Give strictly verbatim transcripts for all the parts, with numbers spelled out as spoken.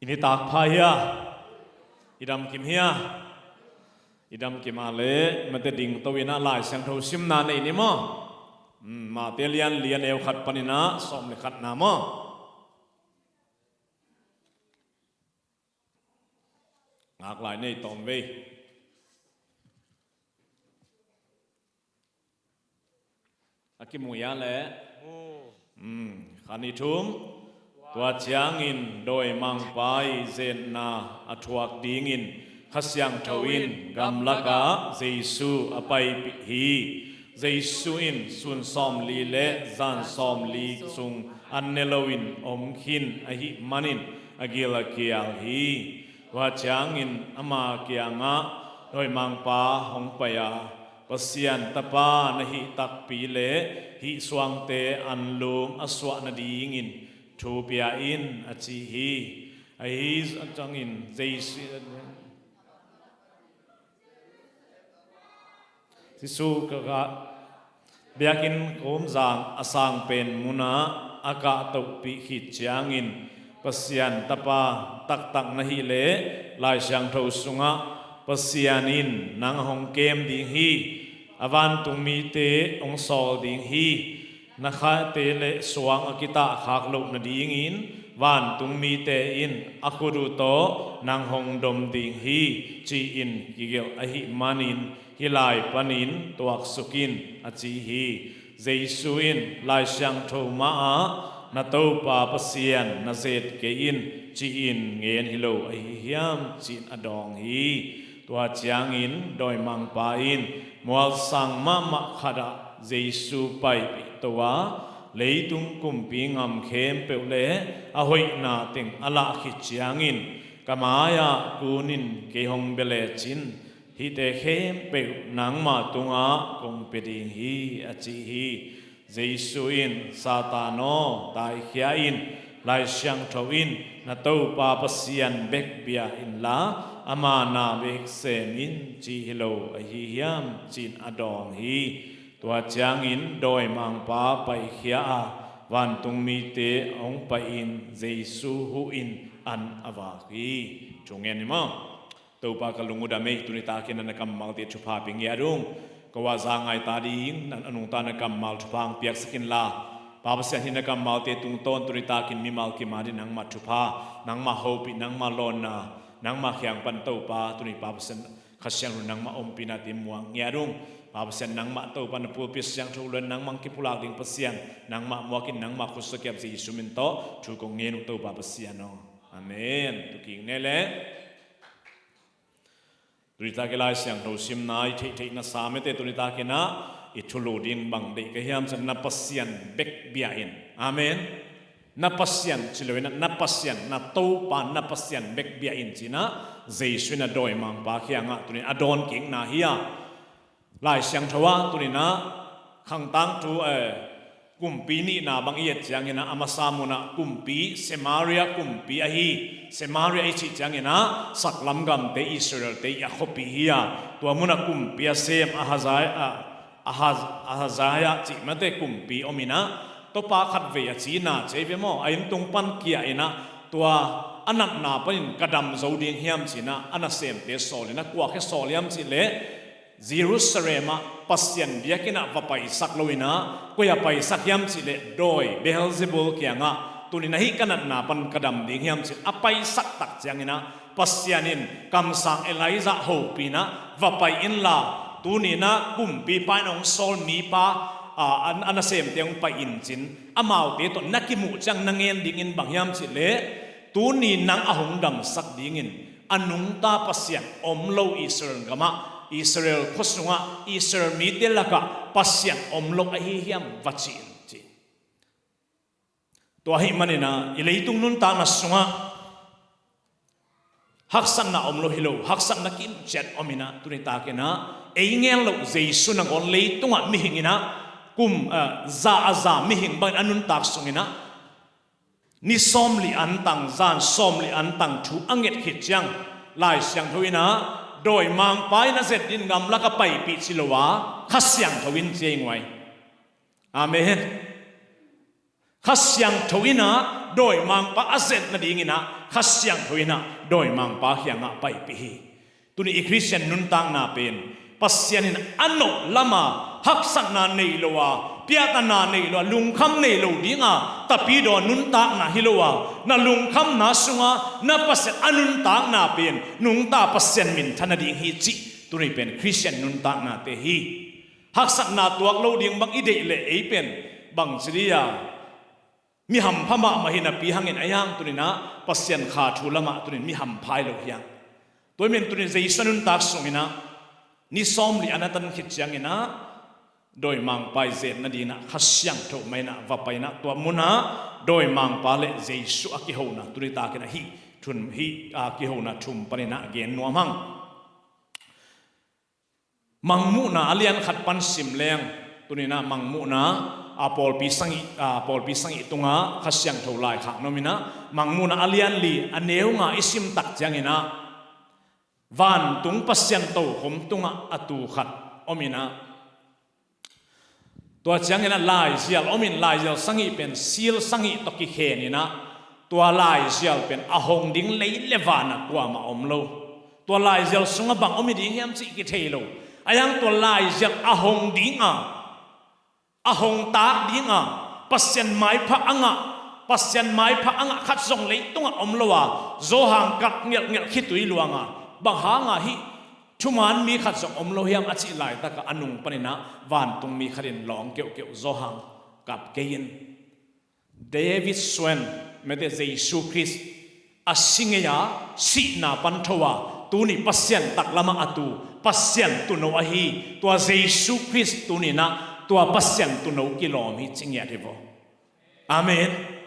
Nitak pha hia? I damkim hia? I damkim a le mate dingto in a Lai Siangtho simna nei ni maw? Mate lian li a neu khat panin a sawm le khatna maw? Ngak lai nei tawm vei. A kimu hia le? Khan i thum. Tua ciangin dawimangpa i zetna a thuak dingin Kha Siangtho in gamlakah Jesu a paipih hi. Jesu in sun sawmli le zan sawmli sung an ne loin om khin ahih manin a gil a kial hi. Tua ciangin ama kiangah dawimangpa hong pai a, Pasian Tapa na hih takpi le hih suangte anlum a suah nadingin thu pia in, a ci hi. Ahi zongin Jesu, Jesu ka biakinn kumzang a sang pen munah a kahtohpih khit ciangin Pasian Tapa taktak na hih le Lai Siangtho sungah Pasian in nang hong kem ding hi. A vantung mite hong sawl ding hi. Na khate le suang a kitahkhak loh nadingin vantung mite in a khut uh tawh nang hong dom ding hi, ci-in kigelh ahih manin hih lai panin tuaksuk in, a ci hi. Jesu in Lai Siangtho mahah na Topa Pasian na zet kei in, ci-in ngen hi lo ahi hiam, ci-in a dawng hi. Tua ciangin dawimangpa in mualsang mahmah khatah Jesu paipih to a, leitung kumpi ngam khempeuh le a hoihna teng a lah khit ciangin ka mai-ah kunin kei hong bia lecin hihte khempeuh nangmah tungah kong pia ding hi, a ci hi. Jesu in, Satan aw, taikhia in, Lai Siangtho in na Topa Pasian bek bia inla ama na bek sem in, ci hi lo ahi hiam, ci-in a dawng hi. Tua ciangin dawimangpa paikhia a, vantung mite hong pai-in Jesu huh-in an a vak hi. Thungen hi maw? Topa ka lung uh dam ei, tuni takin na kammalte thupha pia ngiat ung. Ko a za ngai ta ding, na nungta na kammal thupha hong piaksak inla, Pa Pasian, hih na kammalte tungtawn tuni takin mimal kim a ding nangmah thupha, nangmah hopih, nangmah lawnna, nangmah kiang pan Topa tuni Pa Pasian Kha Siangtho nangmah ompihna te muak ngiat ung. Pa Pasian, nangmah Topa na pulpit siangtho lo-in nangmah kipulak ding Pasian, nangmah muakin nangmah khutsuah kiap Jesu min tawh thu kong ngen uh Topa Pasian aw. Amen. Tukik ne le. Tuni takin Lai Siangtho simna i theihtheih na sa mete, tuni takin ah i thulu ding bang deih ka hiam, cin na Pasian bek bia in. Amen. Na Pasian ci lo-in ah, na Pasian, na Topa, na Pasian bek bia in, ci-in ah Jesu in a dawimangpa kiangah tuni a dawn kikna hi a. Lai Siangtho ah tuni-in ah Khang Tangthu, eh, kumpi nihna bang i et ciangin ah a masa munah kumpi, Samaria kumpi ahi. Samaria i cih ciangin ah saklam gamte, Israelte i a khuapi hi a, tua munah kumpi a sem Ahazai-, ah, Ahaz-, Ahazaia cih mate kumpi om in ah, tawpa khatvei a cina cei ve maw, a inn tung pan kia in ah, tua a natna panin ka dam zo ding hiam, ci-in ah a nasemte sawl in ah, kua khe sawl hiam cih leh Jerusalem ah Pasian biakinn ah va paisak lo-in ah, koi ah paisak hiam cih leh dawi Beelzebul kiangah, tuni-in ah hih ka natna pan ka dam ding hiam, ci-in a paisak tak ciangin ah Pasian in kamsang Elijah hopih in ah, va pai inla, tuni-in ah kumpipa in hong sawl mipa, a, a, a nasemte hong pai in, ci-in amaute tawh na kimuh ciang na ngen dingin bang hiam cih leh, tuni nang a hong damsak dingin a nungta Pasian om lo Israel gamah, Israel khua sungah, Israel mite lakah Pasian om lo ahi hiam, va ci in, ci. Tua ahih manin ah i leitung nuntakna sungah haksatna om lo hi lo, haksatna kimciat om in ah, tuni takin ah ei ngen loh Jesu nangawn leitungah mihing in ah kum, ah, za a za mihing bangin a nuntak sungin ah ni sawmli antang, zan sawmli antang thu a nget khit ciang, Lai Siangtho in ah dawimangpa in a zet dingin gamlak a paipih ci lo a, Kha Siangtho in ci ei nguai. Amen. Kha Siangtho in ah dawimangpa a zet nadingin ah Kha Siangtho in ah dawimangpa kiangah paipih hi. Tuni i Khristian nuntakna pen Pasian in a nop lama haksatna nei lo a, piatana nei lo a, lungkham nei lo dinga tapidaw nuntakna hi lo a, na lungkhamna sunga na Pasian a nuntakna pen nungta Pasian minthan nading hi cih tuni pen Khristian nuntaknate hi. Haksatna tuak lo ding bang i deih leh ei pen bang ci dia, mi hampha mahmah hi napi hangin a hiang tuninah Pasian kha thu lamah tunin mi hampha hi lo hiang. Tua hi men tunin Jesu a nuntak sunginah ni sawmli a na tan khit cianginah dawimangpa i zet nadinah Kha Siangtho mah inah va painah tua munah dawimangpa le Jesu a kihona tunitakinah hih thun hih a kihona thum paninah gen nuam hang. Mangmuhna a lian khat pan sim leng tuninah Mangmuhna a pawlpi sangih a pawlpi sangih tunga Kha Siangtho laikhak na om inah Mangmuhna a lian li a neu nga i sim tak cianginah vantung Pasian tokhom tungah a tu khat om inah tua cianginah laizial om in laizial sangih pen sil sangih tawh kikhen inah tua laizial pen a hong ding lei le vanah kuamah om lo. Tua laizial sungah bang om hi ding hiam cih kithei lo. A hiang tua laizial a hong dinga a hong tak dinga Pasian maipha a ngah Pasian maipha a ngah khat zong leitungah om lo a Johan kap ngelhngelh khitui luanga bang hanga hih thuman mi khat zong om lo hiam a cih laitakah a nung paninah vantung mi khatin lawng keuhkeuh Johan kap kei in. David Swen mete Jesu Khrist a si ngei a sihna pan tho a tuni Pasian taklamah a tu Pasian tuuno ahi tua Jesu Khrist tuninah tua Pasian tuuno kilawm hi ci ngiat hi vaw. Amen.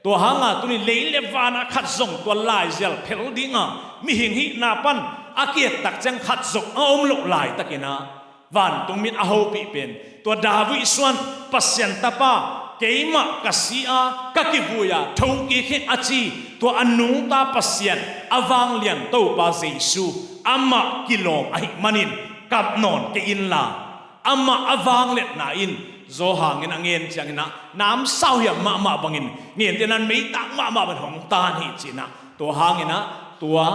Tua hanga tuni lei le vanah khat zong tua laizial phel dinga mihing hihna pan a kiettak ciang khat zong a om loh laitakinah vantung min a hopih pen tua David suan Pasian tapa keimah ka si a ka kivui a thokik hi a ci tua a nungta Pasian a vanglian Topa Jesu amah kilawm ahih manin kap nawn kei inla amah a vangliatna in Johan in a ngen cianginah namsau hiam mahmah bangin ngente nan meitak mahmah bangin hong tan hi cinah tua hanginah tua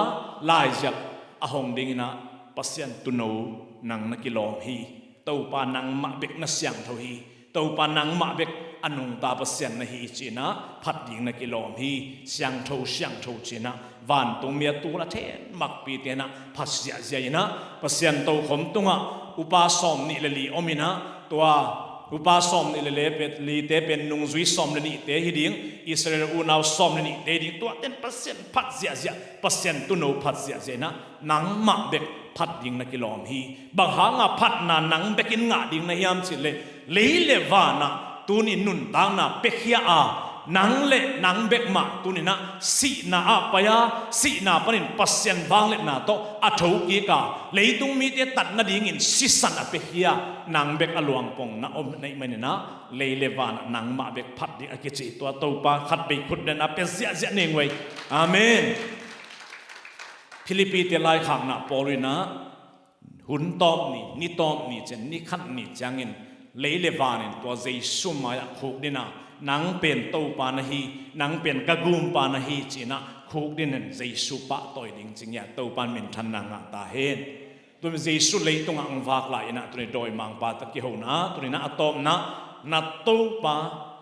laizial a hong dinginah Pasian tuuno nang na kilawm hi. Topa nangmah bek na siangtho hi. Topa nangmah bek a nungta Pasian na hi cinah phat ding na kilawm hi. Siangtho siangtho cinah vantungmi a tul a then makpite inah phat ziahziah inah Pasian tokhom tungah upa sawm nih le li om inah tua upa sawm nih le le pet lite pen nungzui sawm le nihte hi ding Israel unau sawm le nihte hi ding tuaten Pasian phat ziahziah Pasian tuuno phat ziahziah inah nangmah bek phat ding na kilawm hi. Bang hanga phatna nang bekin ngah ding na hiam cihleh lei le vanah tuni nuntakna pekhia a nang le nang bek mah tuninah sihna ah pai a sihna panin Pasian vangliatna tawh a thokik a leitung mite tat nadingin sisan a pekhia nang bek a luangpong na om na hih maninah lei le vanah nangmah bek phat ding a kici tua Topa khat bei khut den a pia ziahziah ning wei. Amen. Philippite laikhakna Paul inah hun tawp ni ni tawp ni cian ni khat ni ciangin lei le vanin tua Jesu mai-ah khukdin a nang pen Topa na hi nang pen ka gumpa na hi cinah khukdinin Jesu pahtawi ding ci ngiat Topa in minthanna ngah ta hen. Tuni Jesu leitungah ang vak lai inah tuni dawimangpa ta kihona tuninah a tawpna na Topa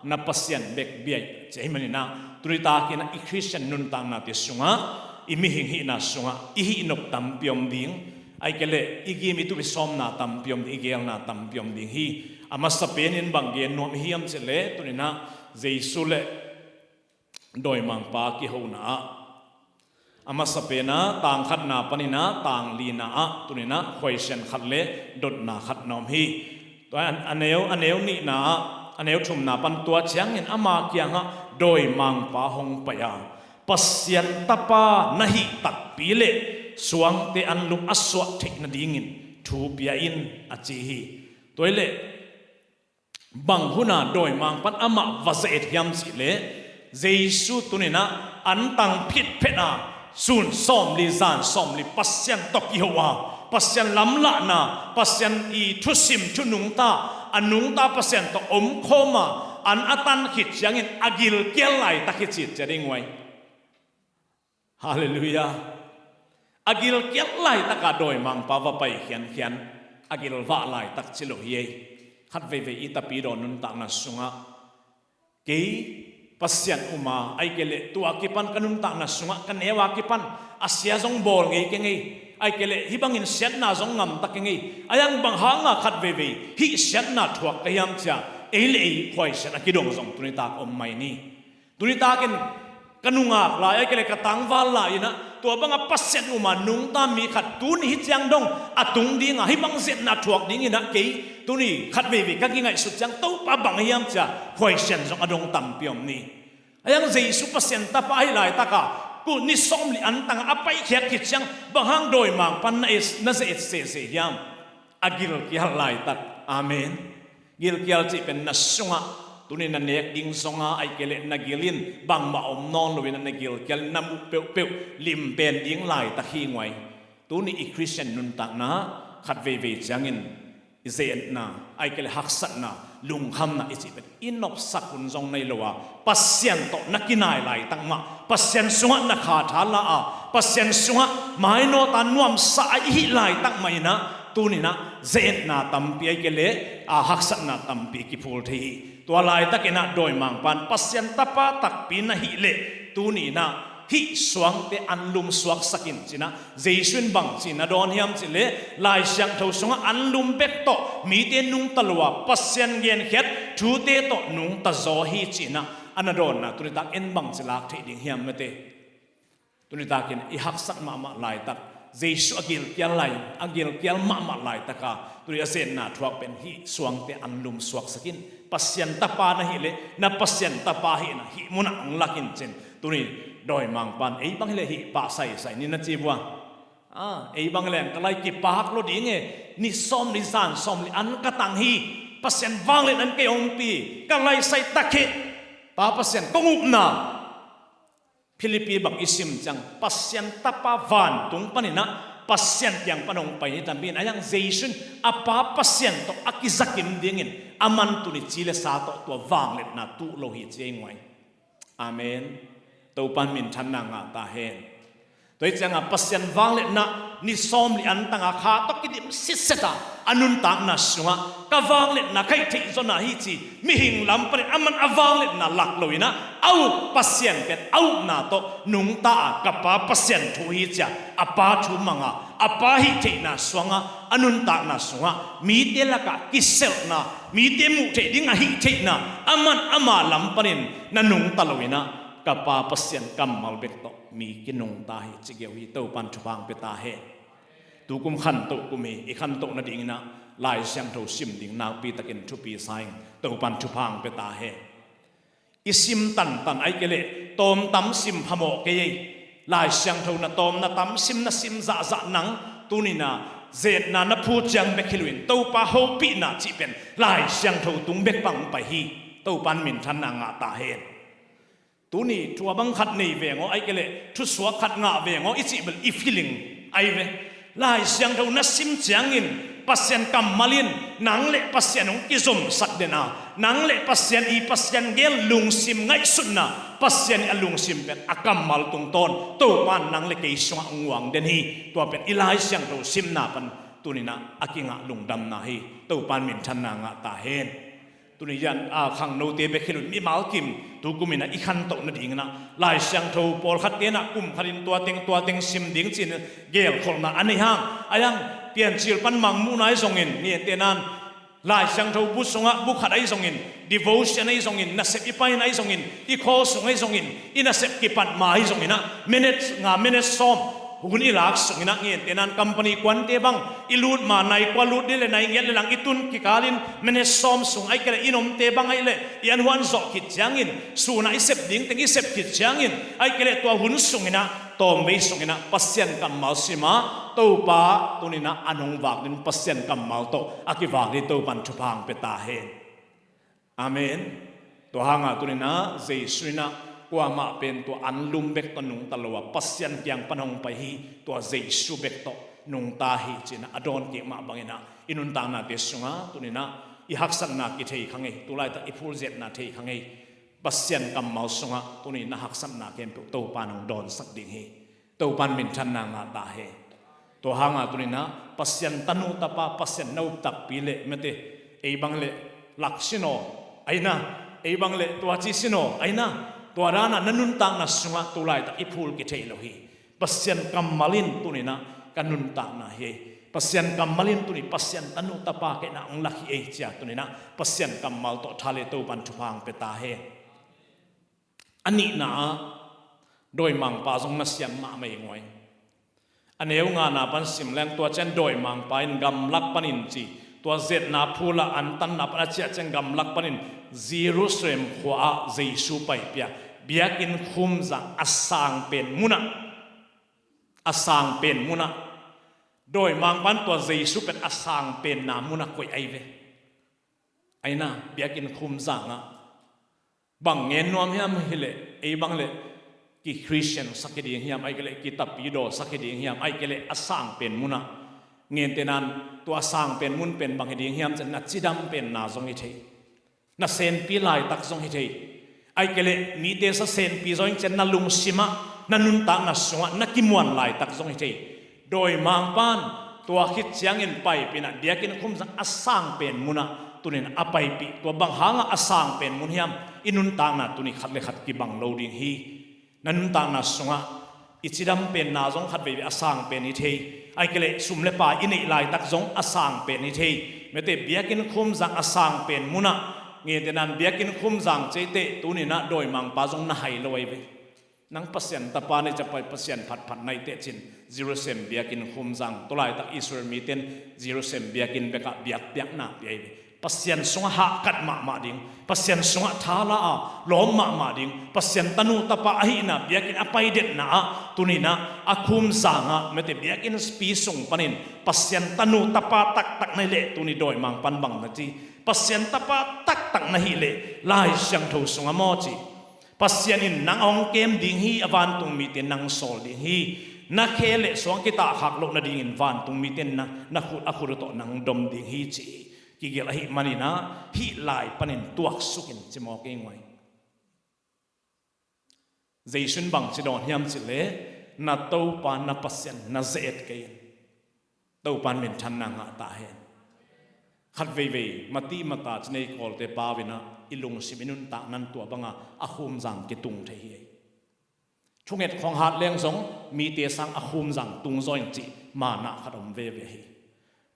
na Pasian bek biai ci ahih maninah tuni takinah i Khristian nuntaknate sungah i mihing hihna sungah i hih nop tampi om ding. Ahih kei leh i gim i tup i sawmna tampi om ding i geelna tampi om ding hi. A masa penin bang gen nuam i hiam cihleh tuninah Jesu le dawimangpa kihona ah a masa pena tang khatna paninah tang lina ah tuninah khuaisian khat le dotna khat na om hi. Tua a neu a neu nihna ah a neu thumna pan tua ciangin ama kiangah dawimangpa hong pai a Pasian tapa na hih takpi le suangte an lum a suah theih nadingin thu pia in a ci hi. Tua hileh bang huna dawimangpan amah va za et hiam cihleh Jesu tuninah antang phitphet a sun sawmli zan sawmli Pasian tawh kiho a Pasian lamlahna Pasian i thusim thunungta a nungta Pasian tawh omkhawm a An a tan khit ciangin a gilkial laitak hi cih ciat ding uh ai. Halleluiah. A gilkial laitaka dawimangpa va pai khiankhian a gilvah laitak ci lo hi ei. Khat veivei i tapidaw nuntakna sungah kei Pasian um a, ahih kei leh tua kipan ka nuntakna sungah ka neu a kipan a sia zong bawl ngei keng ei. Ahih kei leh hih bangin siatna zong ngamta keng ei. Ahi hang bang hanga khat veivei hih siatna thuak ka hiam cia ei le ei khuaisiat a kidong zong tunitak om mai ni. Tuni takin ka nungak lai, ahih kei leh ka tangval lai inah tua banga Pasian um a nungta mi khat tuni hih ciang dong a tung dinga hih bang zetna thuak dinginah kei tuni khat veivei ka kingaihsut ciang Topa bang hiam cia khuaisian zong a dong tampi om ni. Ahi hang Jesu Pasian tapa ahi laitaka kul ni sawmli antanga a paikhiat khit ciang bang hang dawimangpan na et, na ze et sese hiam? A gilkial laitak. Amen. Gilkial cih pen na sungah tuni na nek ding zonga ahih kei leh na gil in bangmah om nawn loin na gilkial na muh peuhpeuh limpen ding laitak hi nguai. Tuni i Khristian nuntakna khat veivei ciangin i ze-etna ahih kei leh haksatna, lungkhamna i cih pen i nopsak hun zong nei lo a, Pasian tawh na kinai laitak mah, Pasian sungah na khatha la a, Pasian sungah mainawta nuamsa a i hih laitak mah inah tuninah ze-etna tampi ahih kei leh a haksatna tampi kiphul thei hi. Tua laitakinah dawimangpan Pasian tapa takpi na hih leh tuninah hih suangte anlum suaksak in cinah Jesu in bang ci na dawn hiam cih leh Lai Siangtho sungah anlum bek tawh mite nungta lo a, Pasian genkhiat thute tawh nungta zaw hi cinah a na dawnna tunitak en bang ci lak theih ding hiam mate? Tunitakin i haksat mahmah laitak Jesu a gilkial lai, a gilkial mahmah laitaka tuni a zetna thuak pen hih suangte anlum suaksak in. Pasian tapa na hih leh na Pasian tapa hihna hih munah hong lak in cin. Tuni dawimangpan ei bang hileh hih pah saisai ni na ci vua. A, ei bang hileh ka lai kipak lo ding e, ni sawmli zan sawmli an ka tang hi. Pasian vangliatna in kei hong pi, ka lai sai tak hi. Pa Pasian kong upna. Philippi bang i sim ciang Pasian tapa vantung paninah Pasian kiang pan hong pai ni tampi in a hiang Jesu in a pa Pasian tawh a kizakim dingin a man tuni ci le sa tawh tua vangliatna tuh lo hi ci ei nguai. Amen. Topan minthanna ngah ta hen. Tua hi cianga Pasian vangliatna ni sawmli an tanga kha tawh kidim sitseta a nuntakna sungah ka vangliatna ka hih theih zona hi ci mihing lam panin a man a vangliatna lak loinah a uk Pasian pen a ukna tawh nungta a ka pa Pasian thu hi cia a pa thu manga a pa hih theihna suanga a nuntakna sungah mite lakah kiselhna mite muh theih ding a hih theihna a man ama lam panin na nungta loinah ka pa Pasian kammal bek tawh mi kinungta hi ci geu hi. Topan thupha hong pia ta hen. Tukum khantoh kum hi, i khantoh nadinginah Lai Siangtho sim ding nakpi takin thupi sa ing. Topan thupha hong pia ta hen. I sim tantan ahih kei leh tawmtam sim phamawh kei ei. Lai Siangtho na tawm na tam sim na sim zahzah nang tunina zetna na phu ciang bek hi loin Topa hopihna cih pen Lai Siangtho tung bek bang pai hi. Topan minthanna ngah ta hen. Tuni thu a bang khat nei veng aw ahih kei leh thusuak khat ngah veng aw i cih bel i feeling ahi ve. Lai Siangtho na sim ciangin Pasian kammal in nang le Pasian hong kizomsak den a nang le Pasian i Pasian gel lungsim ngaihsutna Pasian i a lungsim pen a kammal tungtawn Topan nang le kei sungah hong uang den hi. Tua pen i Lai Siangtho simna pan tuninah a kingah lungdamna hi. Topan minthanna ngah ta hen. Tuni yan a khangnote bek hi loin mimal kim tukuminah i khantoh nadinginah Lai Siangtho pawlkhat tenah kum khatin tua teng tua teng sim ding cin gelkholhna a nei hang a hiang Piancil pan mangmuhna ahi zongin ngentenan Lai Siangtho bu sungah bu khat ahi zongin devotion ahi zongin nasep i paina ahi zongin i khaw sung ahi zongin i nasep kipat ma ahi zonginah minute nga minute sawm hun i lak sunginah ngentenan company kuante bang i lut ma nai kua lut dih le nai ngiat le lang i tun kikalin minute sawm sung ahih kei leh i nomte bang ahih leh i an huan zawh khit ciangin sunah i sep ding teng i sep khit ciangin ahih kei leh tua hun sunginah tawmvei sunginah Pasian kammal sima Topa tuninah an hong vak din Pasian kammal tawh a kivak din Topan thupha hong pia ta hen. Amen. Tua hanga tuninah Jesu inah kuamah pen tua anlum bek tawh nungta lo a Pasian kiang pan hong pai hi. Tua Jesu bek tawh nungta hi cinah a dawn kik mah banginah i nuntaknate sunga tuninah I haksatna kithei kha ngei, tulaitak i phulziatna thei kha ngei. Pasian kammal sungah tuni na haksatna khempeuh Topa nong dawnsak ding hi. Topan minthanna ngah ta hen. Tua hanga tuninah Pasian tanu tapa, Pasian na up takpi le mete, ei bang le lak sinaw aina, ei bang le tuaci sinaw aina, tua dana na nuntakna sungah tulaitak i phul kithei lo hi. Pasian kammal in tuninah ka nuntakna hi ei. Pasian kammal in tuni Pasian tanu tapa kei na ong lak hi ei cia tuninah Pasian kammal tawh tha le Topan thupha ang pia ta hen. A nihna ah dawimangpa zong na siam mahmah i nguai. A neu ngana pan sim leng tua cian dawimangpa in gamlak panin ci, tua zetna phula antanna pan a ciah cian gamlak panin Jerusalem khua ah Jesu paipia, biakinn khumzang a sang pen munah, a sang pen munah. Dawimangpa in tua Jesu pen a sang penna munah koih ai ve. Aina biakinn khumzangah bang ngen nuam hiam hileh, ei bang le ki Christian sak hi ding hiam, ai kei le ki tapidaw sak hi ding hiam, ai kei le a sang pen munah. Ngentenan tua a sang pen mun pen bang hi ding hiam cian na cidam penna zong hi thei, na senpi laitak zong hi thei, ai kei le mite sa senpi zong hi cian na lungsimah, na nuntakna sungah na kimuan laitak zong hi thei. Dawimangpan tua khit ciangin paipinah biakinn khumzang a sang pen munah tunin a paipih. Tua bang hangah a sang pen mun hiam? I nuntakna tuni khat le khat kibang lo ding hi. Na nuntakna sungah i cidam penna zong khat veivei a sang pen hi thei. Ai kei le sum le pai i neih laitak zong a sang pen hi thei. Mete biakinn khumzang a sang pen munah, ngentenan biakinn khumzang ceite tuninah dawimangpa zong na hai lo ai ve. Nang Pasian tapa nei capai Pasian phatphat naite cin Jerusalem biakinn khumzang, tulaitak Israel miten Jerusalem biakinn bekah biakpiakna piai ve. Pasian sungah hahkat mahmah ding, Pasian sungah thala a lawm mahmah ding, Pasian tanu tapa ahihna biakinn a paidetna ah tuninah a khumzangah mete biakinn pi sung panin Pasian tanu tapa taktak na hileh tuni dawimangpan bang na ci, Pasian tapa taktak na hileh Lai Siangtho sungah maw ci, Pasian in nang a hong kem ding hi, a vantung mite nang sawl ding hi. Na khe le suang kitahkhak loh nadingin vantung mite na, na khut a khut uh tawh nang dom ding hi ci. Kigelh ahih maninah hih lai panin tuaksukin cimawk ei nguai. Jesu in bangci dawn hiam cileh, na Topa na Pasian na ze-et kei in. Topan minthanna ngah ta hen. Khat veivei mati mata cinei kawlte pau inah i lungsim i nuntakna in tua banga a khumzang kitung thei hi. Thunget khong hat leng zong mite sang a khumzang tung zaw in cih manah khat om veve hi.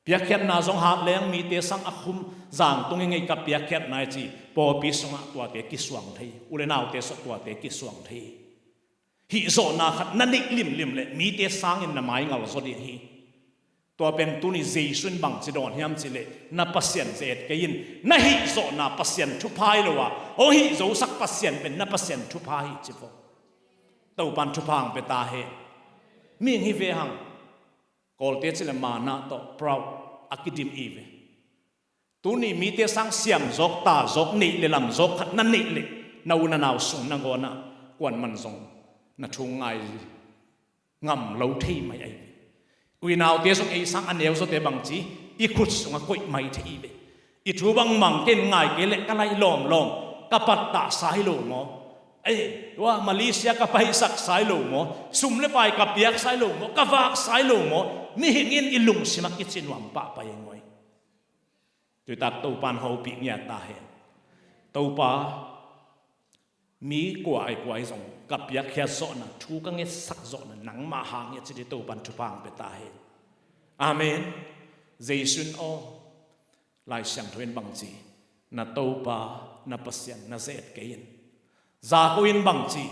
Piakkhiatna zong hat leng mite sang a khumzang tung i ngei ka piakkhiatna i ci pawlpi sungah tuate kisuang thei, u le naute sawh tuate kisuang thei. Hih zawhna khat na neih limlim le mite sangin na mai ngal zaw ding hi. Tua pen tuni Jesu in bangci dawn hiam cileh, na Pasian ze-et kei in, na hih zawhna Pasian thupha hi lo a, hong hih zosak Pasian pen na Pasian thupha hi ci vo. Topan thupha ang pia ta hen. Mihing hi ve hang. Kawlte cileh manah tawh proud a kidim i ve. Tuni mite sang siam zawk, ta zawk, neih le lam zawk khat na neih leh, na u na nau sung nangawnah kuaman zong na thu ngai ngam lo thei mai ahi ve. U i naute zong ei sang a neu zawte bangci i khut sungah koih mai thei ve. I thu bangmang ken ngai kei leh ka lai lawmlawm, ka pattahsa hi lo maw? Ei, tua Malaysia ka paisaksa hi lo maw? Sum le pai ka piaksa hi lo maw? Ka vaksa hi lo maw? Mihing in i lungsimah kici nuam pahpai e nguai. Tuitak Topan hopih ngiat ta hen. Topa, mi kua ai kua ai zong ka piakkhiat zawhna, thu ka ngetsak zawhna nangmah hang hi a ci dih Topan thupha ang pia ta hen. Amen. Jesu in aw, Lai Siangtho in bangci, na Topa na Pasian na ze-et kei in. Jakob in bangci,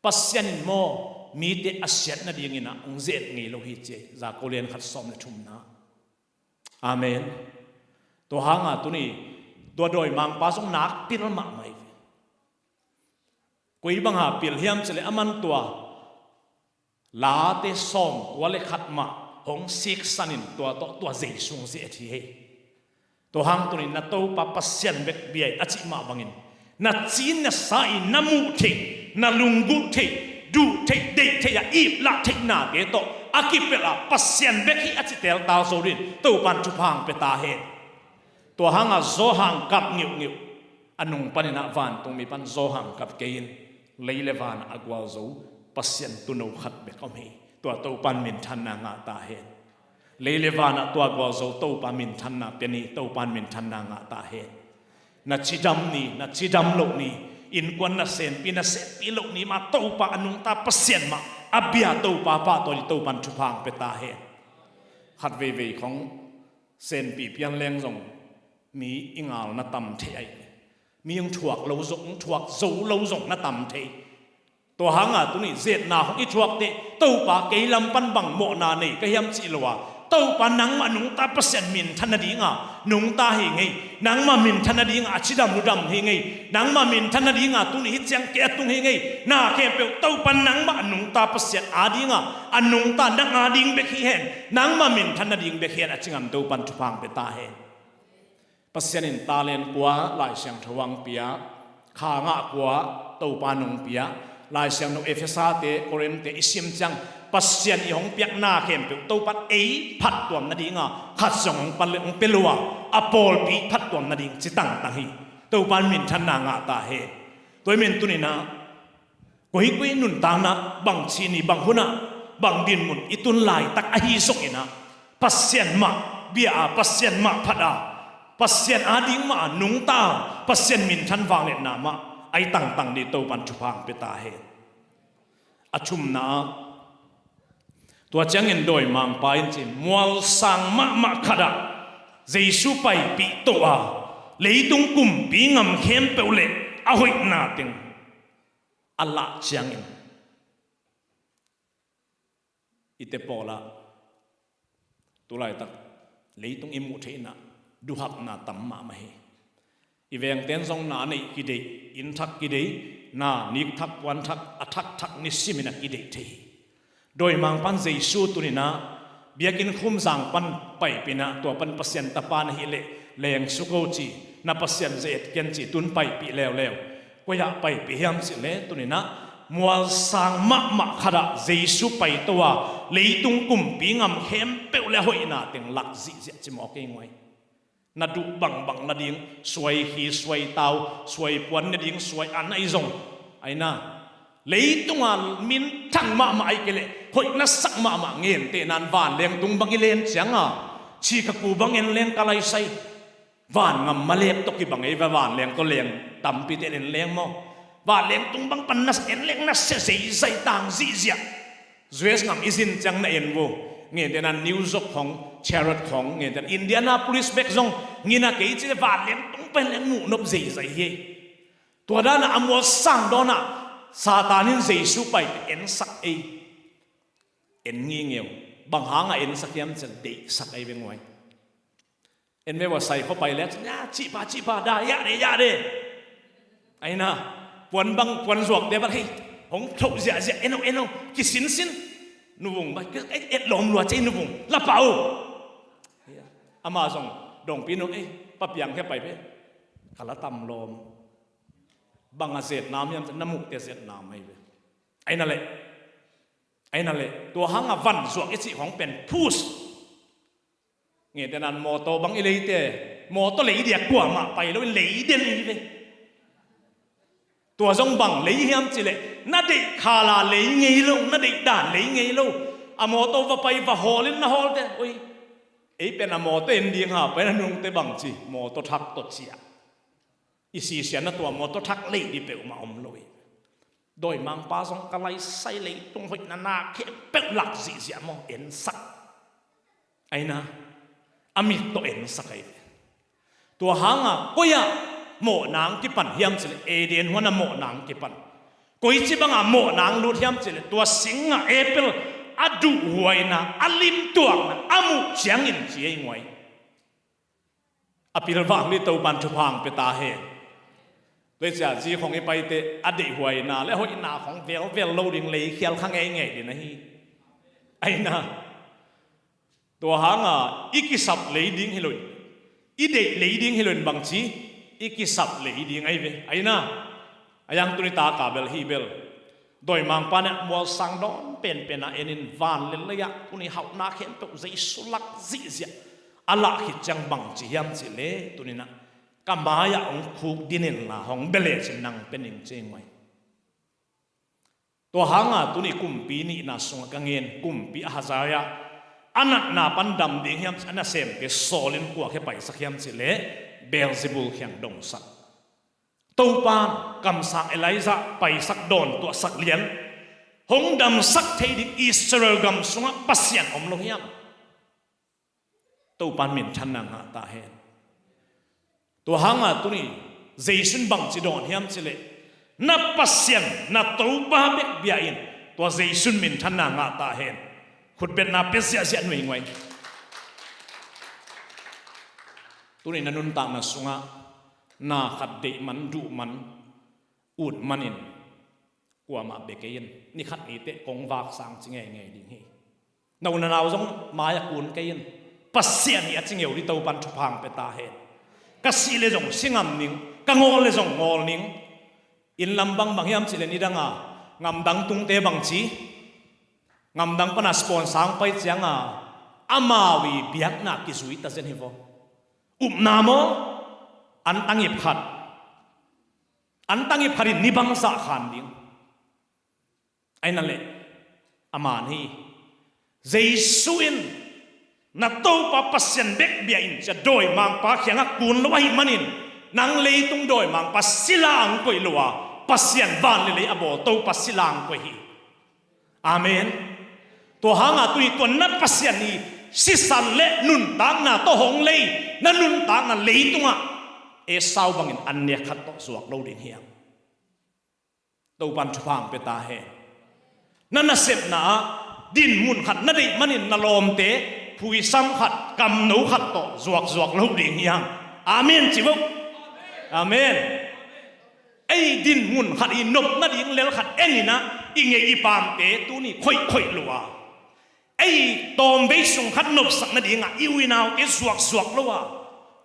Pasian in maw mite a siat nadingin ah hong ze-et ngei lo hi ci. Jakob lian khat sawm le thumna. Amen. Tua hanga tuni tua dawimangpa zong nak pil mahmah hi ve. Koi banga pil hiam cileh aman tua Late sawm kua le khat mah hong siksanin tua tawh tua Jesu hong ze-et hi hei. Tua hang tunin na Topa Pasian bek bia hi a cih mah bangin na ci na sa i na muh theih, na lunggulh theih, duh theih, deih theih a iplah theihnate tawh a kipelh a Pasian bek hi a ci teltal zo dingin Topan thupha hong pia ta hen. Tua hangah Johan kap ngiuhngiuh, a nung paninah vantungmi pan Johan kap kei in, lei le vanah a gualzo Pasian tuuno khat bek om hi. Tua Topan minthanna ngah ta hen. Lei le vanah tua gualzo Topa minthanna pia ni, Topan minthanna ngah ta hen. Na cidam ni, na cidam loh ni, innkuan na senpi, na senpi loh ni, mah Topa a nungta Pasian mah a bia Topa pahtawi ni, Topan thupha hong pia ta hen. Khat veivei khong senpi pian leng zong mi i ngal na tam thei ahi. Mi hong thuak lo zong, hong thuak zo lo zong na tam thei. Tua hangah tuni zetna hong i thuak teh Topa kei lam pan bang mawhna nei ka hiam cih lo a, Topa nangmah nungta Pasian minthan nadinga nungta hi ngei. Nangmah minthan nadinga a cidam ludam hi ngei. Nangmah minthan nadinga tuni hi ciang kei a tung hi ngei. Na khempeuh Topa nangmah a nungta Pasian adinga a nungta nang ading bek hi hen. Nangmah minthan nading bek hi hen, a ci ngam Topan thupha hong pia ta hen. Pasian in talent kua Lai Siangtho ah hong pia, kha ngah kua Topa in hong pia. Lai Siangtho Efesa te, Korin te i sim ciang Pasian i hong piakna khempeuh Topa in ei phattuam nadinga khat zong hong pan le hong pia lua, a pawlpi phattuam nading ci tangtang hi. Topa in minthanna ngah ta hen. Tua hi men tuninah koikoi nuntakna, bang ci ni, bang hunah, bang dinmun i tun laitak ahi zonginah Pasian mah bia a, Pasian mah phat a, Pasian ading mah a nungta a, Pasian minthan vangliatna mah a i tangtang ding Topan thupha hong pia ta hen. A thumna ah, tua ciangin dawimangpa in ci, mualsang mahmah khatah Jesu paipih to a, leitung kumpi ngam khempeuh le a hoihna teng a lah ciangin, i te pawlah tulaitak leitung i muh theihnah duhakna tam mahmah hi. I vengten zong na neih kideih, inn thak kideih, na nik thak puan thak, a thakthak nisimin a kideih thei hi. Dawimangpan Jesu tuninah biakinn khumzang pan paipihna, tua pan Pasian tapa na hih leh leng suko ci, na Pasian ze-et ken ci, tun paipih leuleu. Koi-ah paipih hiam cih leh tuninah mualsang mahmah khatah Jesu paito a, leitung kumpi ngam khempeuh le a hoihna teng lak zihziah ci mawk ei nguai. Na duh bangbang nading, suai hi, suai tau, suai puan nading, suai an ahi zong, aina leitunga minthang mahmah ahi kei leh hoih na sak mahmah, ngente nan vanleng tung bang i len cianga, cikhaku bang en leng ka laisai. Van ngam malek tawh kibang ei va, vanleng tawh leng tampite en leng maw? Vanleng tung bang pan na en leng na sia zeizai tang zihziah. U S ngam i zin ciang na en vo, ngente nan New York khong, Charlotte khong, ngente nan Indianapolis bek zong ngina kei ci le vanleng tung pen leng muh nop zeizai hi ei. Tua dana a mualsang dawnah Satan in Jesu paite ensak ei. En ngingeu. Bang hanga ensak hiam cih leh deihsak ei ve nguai. En ve ua, sai khua pai le cih, ya, cihpha, cihpha, da, ya de, ya de. Aina puan bang, puan zuakte bat hei, hong thoh ziahziah, eno, eno, kisinsin. Nuvung ba, et lawm lua cei nuvung, la pah uh. Ama zong dongpi nung ei, pa piang khia pai ve. Ka la tam lawm. Bang a zetnam hiam cih leh na muhte zetnam ahi ve. Aina leh, aina leh tua hanga van zuak i cih khong pen phus. Ngente nan mawtaw bang i leite, mawtaw lei dia kuamah pai loin lei den i ve. Tua zong bang lei hiam cih leh na deih khala lei ngei lo, na deih dan lei ngei lo. A mawtaw va pai va hawlin na hawlte, oi, ei pen a mawtaw en ding ha pai na nungte bang ci, mawtaw thak tawh ciah. I sisianna tua mawtaw thak lei ding peuhmah om lo hi. Dawimangpa zong ka laisai, leitung hoihna na khempeuh lak zihziah maw, ensak. Aina a mit tawh ensak ahi ve. Tua hanga koi-ah mawhna hong kipan hiam cih leh Eden huana mawhna hong kipan. Koici banga mawhna hong lut hiam cih leh tua singa apple a duhhuaina, a limtuakna a muh ciangin ci ei nguai. A pilvang ding Topan thupha hong pia ta hen. Tua hi cia zi khong i paite a deihhuaina le hoihna khong velvel lo ding, leikhial kha ngeingei ding ahi. Aina tua hanga i kisap lei ding hi loin, i deih lei ding hi loin bang ci, i kisap lei ding ahi ve. Aina a yang tuni taka bel hi bel. Dawimangpa nih mualsang dawn penpena enin van le leiah tuni hauhna khempeuh Jesu lak zihziah. a lah khit ciang bang ci hiam cih leh, tuni-in ah ka mai-ah hong khuk din inla, hong bia lecin nang pia ning ci hi ing. Tua hanga tuni kumpi nihna sungah ka ngen, kumpi Ahaziah a natna pan dam ding hiam cih a nasemte sawlin kua khia paisak hiam cih leh Beelzebul kiang dongsak. Topa'n kamsang Elijah paisak, dawntuahsak lian, hong damsak thei ding Israel gam sungah Pasian om lo hiam? Topa'n minthanna ngah ta hen. Tua hanga tuni Jesu'n bangci dawn hiam cih leh, na Pasian, na Topa bek bia in, tua Jesu'n minthanna ngah ta hen. Khutbetna pia ziahziah nuai-nuai. Tuni na nuntakna sungah na khat deih man, duh man, ut manin kuamah bia kei in. Ni khat ni teh kong vak sang ci ngeingei ding hi. Na u na nau zong mai-ah kun kei in. Pasian hi a ci ngeu dih, Topa'n thupha hong pia ta hen. Ka sih leh zong si ngam ning, ka ngawl leh zong ngawl ning. Inn lam bang bang hiam cih leh, nidanga ngamdang tungte bangci, ngamdang pana sponsor hong pai cianga amau i biakna kizui ta zen hi vaw. Upna maw, an tangip khat, an tangip khat in ni bangzah khan ding. Ahi na leh, a man hi. Jesu in, na Topa Pasian bek bia in, ci-a dawimangpa kiangah kun lo ahih manin, nang leitung dawimangpa sila hong koih lo a, Pasian van leh lei a bawl Topa sila hong koih hi. Amen. Tua hanga tuni tua na Pasian i sisan leh nuntakna tawh hong lei, na nuntakna leitungah Esau bangin an nek khat tawh zuak lo ding hiam? Topa'n thupha hong pia ta hen. Na nasepna ah dinmun khat na deih manin na lawmte phuisam khat, kamno khat tawh zuakzuak lo ding hiam? Amen ci vaw. Amen. Ei dinmun khat i nop nading lel khat en in ah, i ngeih i paamte tuni khoihkhoih lo a, ei tawmvei sung khat nopsak nadingah i u i naute zuakzuak lo a,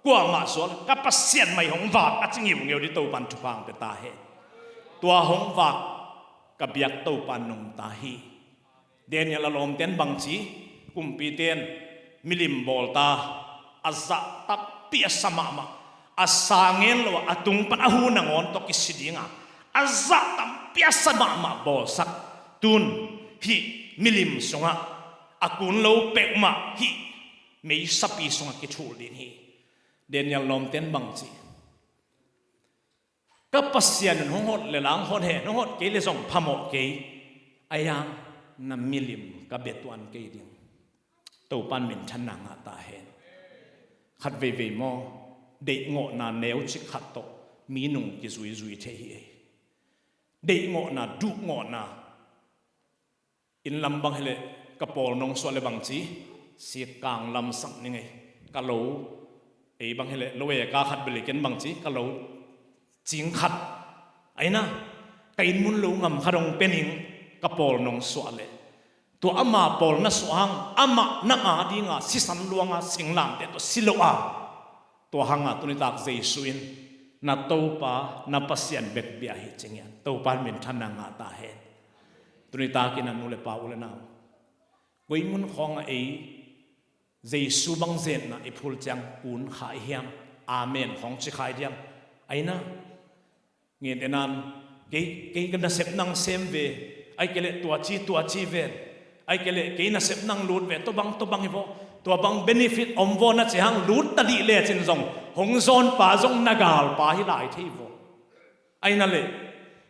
kuamah zuak leh ka Pasian mai hong vak a ci ngeungeu dih, Topa'n thupha hong pia ta hen. Tua hong vak ka biak Topa'n nungta hi. Daniel a lawmte'n bangci, kumpite'n milim bawl ta, a zah tampi a sa mahmah, a sa ngen lo a, a tung pan a hu nangawn tawh kisi dinga a zah tampi a sa mahmah bawlsak, tun hih milim sungah a kun lo peuhmah hih meisapi sungah kithul ding hi. Daniel lawmte'n bangci, ka Pasian in hong hot leh lang hot hen, hong hot kei leh zong phamawh kei, a iang na milim ka bia tuan kei ding. Topa'n minthanna ngah ta hen. Khat veivei maw, deihngawhna neucik khat tawh mi nung kizuizui thei hi ei. Deihngawhna, duhngawhna. Inn lam bang hileh ka pawl nong suah leh bangci, sikkang lamsak ning ei. Ka lo, ei bang hileh lo e ka khat bel i ken bangci, ka lo cing khat, aina, ka inn mun lo ngam khat hong pia ning, ka pawl nong suah leh. Tua ama pawl na suah hang, amah nang a dinga sisan luanga singlamteh tawh si lo a, tua hanga tunitak Jesu in na Topa, na Pasian bek bia hi ci ngiat. Topa'n minthanna ngah ta hen. Tunitakin a nu le pa, u le nau, koi mun khawngah ei Jesu bang zetna i phul ciang kun kha i hiam? Amen khawng ci kha i diam? Aina, ngen te nan, kei, kei ka nasep nang sem ve, ai kei leh tua ci, tua ci ven, ai kei leh kei nasep nang lut ve, tua bang, tua bang hi vaw, tua bang benefit om vaw na ci hang lut ta dih lecin zong hong zawnpa zong na galpa hi lai thei vaw. Aina leh,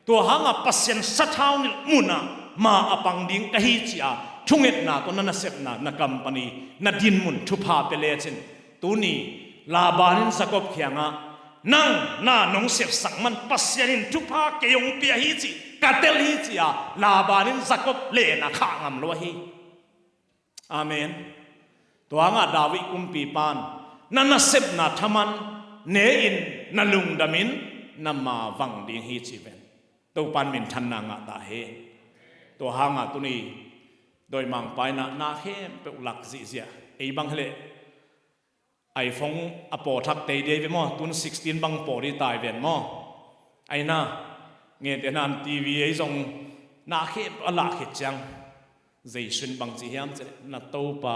tua hanga Pasian sathau nilh munah ma a pang ding ka hi ci-a thungetna tawh na nasepna, na company, na dinmun thupha pia lecin, tuni Laban in Jacob kiangah, nang na nong sepsak man Pasian in thupha kei hong pia hi ci, ka tel hi ci-a Laban in Jacob lehna khah ngam lo ahi. Amen. Tua hangah David kumpipa'n, na nasepna thaman ne-in, na lungdamin, na ma vang ding hi ci ven. Topa'n minthanna ngah ta hen. Tua hangah tuni dawimangpa in ah na khempeuh lak zihziah. Ei bang hileh iPhone a paw thak tei dei ve maw, tun sixteen bang paw dih tai ven maw. Aina, ngen te nan TV ei zong na khempeuh a lah khit ciang, Jesu in bangci hiam cih leh, na Topa,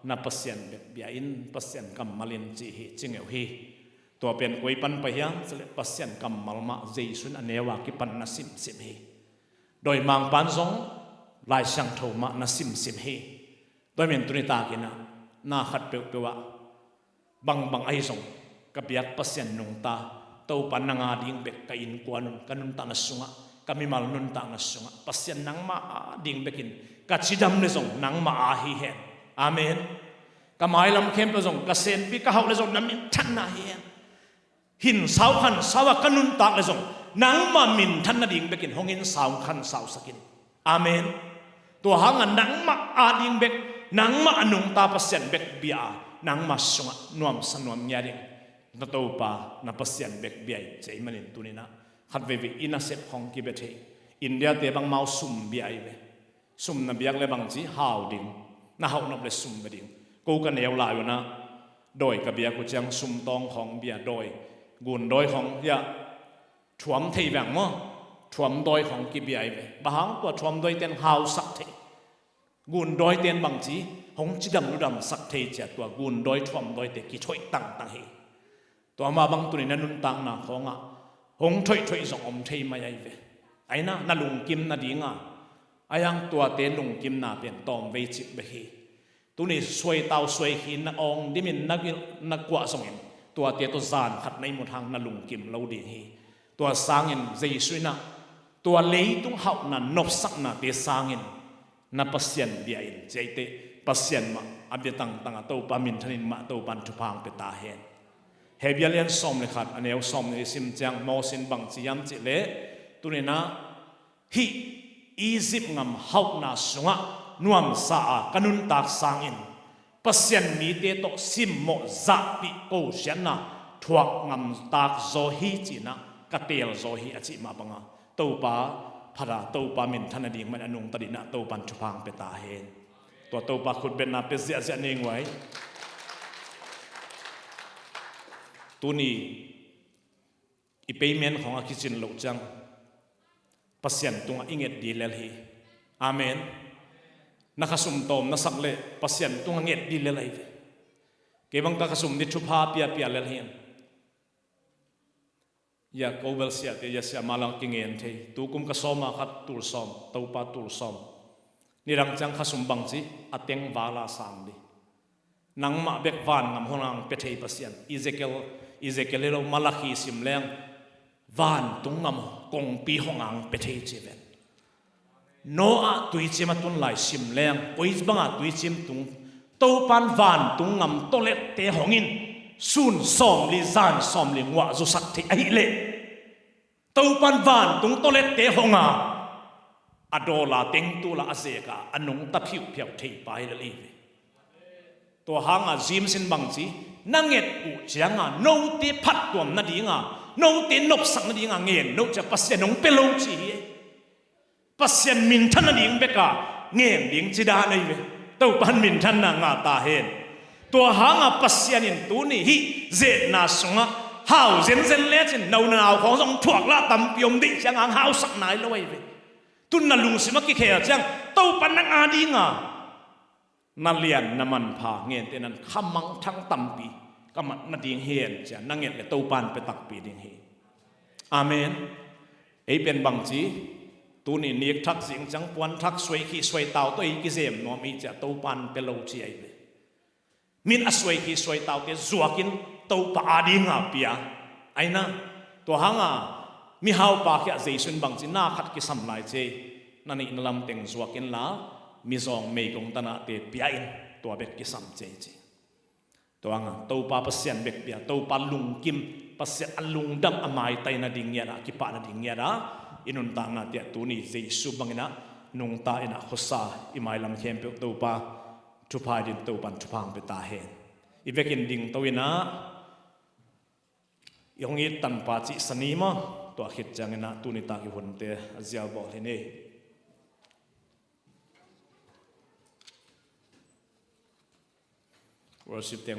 na Pasian bek bia in, Pasian kammal in ci hi, ci ngeu hi. Tua pen koi pan pai hiam cih leh Pasian kammal mah Jesu in a neu a kipan na simsim hi. Dawimangpa'n zong Lai Siangtho mah na simsim hi. Tua hi manin tuni takin ah na khat peuhpeuh ah bangbang ahi zong ka biak Pasian nungta, Topa nang a ding bek ka innkuan un, ka nuntakna sungah, ka mimal nuntakna sungah Pasian nangmah a ding bekin ka cidam le zong nangmah a hi hen. Amen. Ka mailam khempeuh zong ka senpi ka hauh le zong na minthanna hi hen. Hin sau khan sau a ka nuntak le zong nangmah minthan nading bekin hong in sau khan sau sak in. Amen. Tua hangah nangmah a ding bek, nangmah a nungta Pasian bek bia a, nangmah sungah nuamsa nuam ngiat ding na Topa na Pasian bek bia in, ci ahih manin tuni-in ah khat veivei i nasep khong kibia thei. India-te bang amau sum bia ahi ve. Sum na biak le bangci hau ding, na hauh nop le sum bia ding. Ko ka neu lai un ah dawi ka biak uh ciang sumtawng khong bia, dawi, gundawi khong, ya, thuam thei veng maw? Thuamdawi khong kibia ahi ve. Bang hang? Tua thuamdawite'n hausak thei, gundawite'n bangci hong cidam ludamsak thei ci-a tua gundawi thuamdawite kithoih tangtang hi. Tua mah bang tuni na nuntakna khawngah hong thoihthoih zong om thei mai ahi ve. Ahi na, na lungkim nadinga, ahi hang tuate lungkimna pen tawmvei cik bek hi. Tuni suaitau suaikhi na awng dimin na, na kuah zongin tuate tawh zan khat na ihmut hang na lungkim lo ding hi. Tua sangin Jesu in ah tua leitung hauhna nopsaknate sangin na Pasian bia in, ci ahih teh Pasian mah a bia tangtang a, Topa minthan in mah Topa'n thupha hong pia ta hen. Hebru a lian sawm le khat, a neu sawm le nih i sim ciang Moses in bangci hiam cih leh, tuni-in ah hih Egypt gam hauhna sungah nuamsa a ka nuntak sangin Pasian mite tawh simmawh zahpih kosiatna thuak gamtak zaw hi, ci-in ah ka teel zaw hi, a cih mah banga Topa phat a, Topa minthan nading mah in a nungta dingin ah Topa'n thupha hong pia ta hen. Tua Topa khutbetna pia ziahziah ni nguai. Tuni i payment khong a kicin loh ciang Pasian tungah i nget ding lel hi. Amen. Na khasum tawm na sak leh Pasian tungah nget ding lel ahi ve. Kei bang ka khasum ding thupha piapia lel hi. Ya, ko bel siate, ya, sia malang kingen thei. Tukum ka sawm a khat tul sawm, Topa tul sawm. Nidang ciang khasum bangci a teng val a sang ding. Nangmah bek van gam hong pia thei Pasian. Ezekiel, Ezekiel hi lo, Malakhi sim leng vantung gam kongpi hong pia thei ci ven. Noah tuicim a tun lai sim leng koi banga tuicim tung, Topa'n vantung gam tawlette hong in sun sawmli zan sawmli nguah zusak thei ahih leh Topa'n vantung tawlette hong a, a dawl a teng tul a a zek a, a nungta phiuhphiau thei pa hi lel hi ve. Tua hanga James in bangci, na nget uh cianga note phattuam nadinga, note nopsak nadinga ngen note ciang Pasian hong pia lo ci hi. Pasian minthan nading beka ngen ding ci dan ahi ve. Topa'n minthanna ngah ta hen. Tua hanga Pasian in tuni hih zetna sungah hau zenzen lecin no na nau khawng zong thuak lah tampi om ding ciang hang hausak nai lo ahi ve. Tun na lungsim a kikhel ciang Topa nang a dinga na lian na manpha ngente nan kha mangthang tampi ka mat nading hi hen ci-a na nget le Topa'n pia takpi ding hi. Amen. Ei pen bangci, tuni nikthak zingciang puanthak suaikhi suaitau tawh ei kizem nuam hi ci-a Topa'n pia lo ci ahi ve. Min a suaikhi suaitaute zuakin Topa a dinga pia. Ahi na, tua hanga mihaupa khia Jesu in bangci, na khat kisam lai ci ei, na neihna lam teng zuak inla mizawng meigong tanate pia in, tua bek kisam ci ei ci. Tua hanga Topa Pasian bek bia, Topa lungkim, Pasian a lungdam a maitai nading ngiat a, a kipah nading ngiat a i nuntaknate ah tuni Jesu bangin ah nungta in ah khuasa i mailam khempeuh Topa thupha dingin Topa'n thupha hong pia ta hen. I vekin dingto in ah i hong it tanpa cihsa ni maw, tua khit ciangin ah tuni tak i hunte a zial bawl hi ni. Worship team